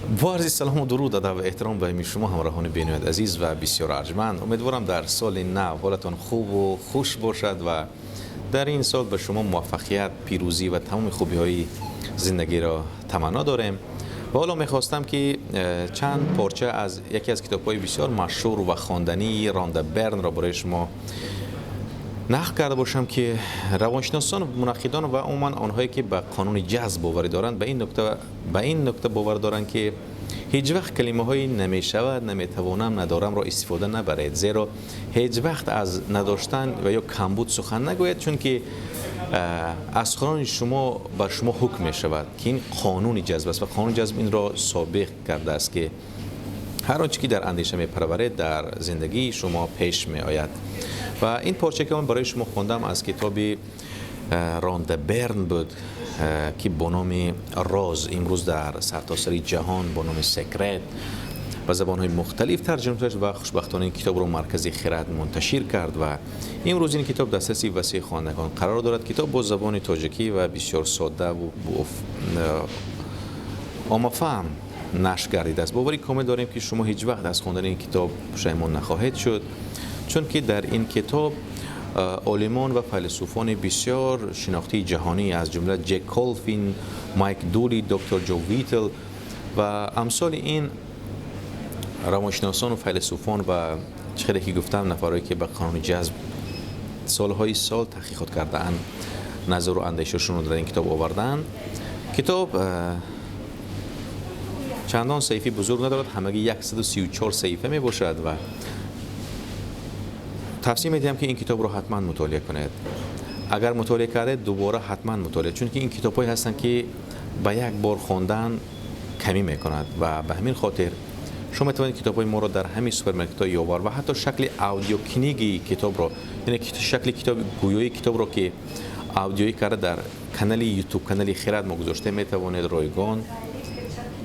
Бо арзи салому дуруд, адаб ва эҳтиром ба ҳамаи шумо, ҳамроҳони бениҳоят азиз ва бисёр арҷманд. Умедворам, дар соли нав ҳолатон хубу хуш бошад ва дар ин сол ба шумо муваффақият, пирӯзӣ ва тамоми хубиҳои зиндагиро таманно дорем. Ва ҳоло мехостам, ки чанд порча аз яке аз китобҳои бисёр машҳур ва хондании Ронда Бернро барои шумо нақл карда бошам, ки равоншиносон, мунаққидон ва умуман онҳое, ки ба қонуни ҷазб боварӣ доранд, ба ин нукта бовар доранд, ки ҳеҷ вақт калимаҳои «намешавад», «наметавонам», «надорамро» истифода набаред, зеро ҳеҷ вақт аз надоштан ва ё камбуд сухан нагӯед, чунки аз суханони шумо бар шумо ҳукм мешавад, ки ин қонуни ҷазб аст ва қонуни ҷазб инро собиқ кардааст, ки ҳар он чӣ ки дар андеша мепарваред, дар зиндагии шумо пеш меояд. Ва ин порча, ки ман барои шумо хондам, аз китоби Ронда Берн буд, ки бо номи «Роз» имрӯз дар сартосари ҷаҳон бо номи «Секрет» ба забонҳои мухталиф тарҷума шуд. Ва хушбахтона ин китобро Маркази Хирад мунташир кард ва имрӯз ин китоб дастраси васеи хонандагон қарор дорад. Китоб бо забони тоҷикӣ ва бисёр содда оммафаҳм нашр гардидааст. Боварӣ комил дорем, ки шумо ҳеҷ вақт аз хондани ин китоб пушаймон нахоҳед шуд, чунки дар ин китоб олимон ва файласуфони бисёр шинохтии ҷаҳонӣ, аз ҷумла Ҷек Колфин, Майк Дули, доктор Ҷо Витл ва амсоли ин равоншиносону файласуфон ва чӣ хеле ки гуфтам, нафарое ки ба қонуни ҷазб солҳои сол таҳқиқот кардаанд, назару андешашонро дар ин китоб овардаанд. Китоб чандон саҳифаи бузург надорад, ҳамагӣ 134 саҳифа мебошад ва тавсия медиҳам, ки ин китобро ҳатман мутолиа кунед. Агар мутолиа кардед, дубора ҳатман мутолиа, чунки ин китобҳое ҳастанд, ки ба як бор хондан камӣ мекунад. Ва ба ҳамин хотир шумо метавонед китобҳои моро дар ҳамин супермаркетҳои Ёвар ва ҳатто шакли аудиокниги китобро, яъне шакли китоби гӯёии китобро, ки аудиоӣ карда дар канали Ютуб, канали Хирад мо гузоштем, метавонед ройгон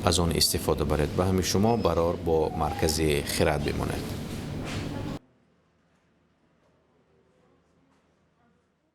аз он истифода баред. Ба ҳамин шумо барор бо Маркази Хирад бимонед.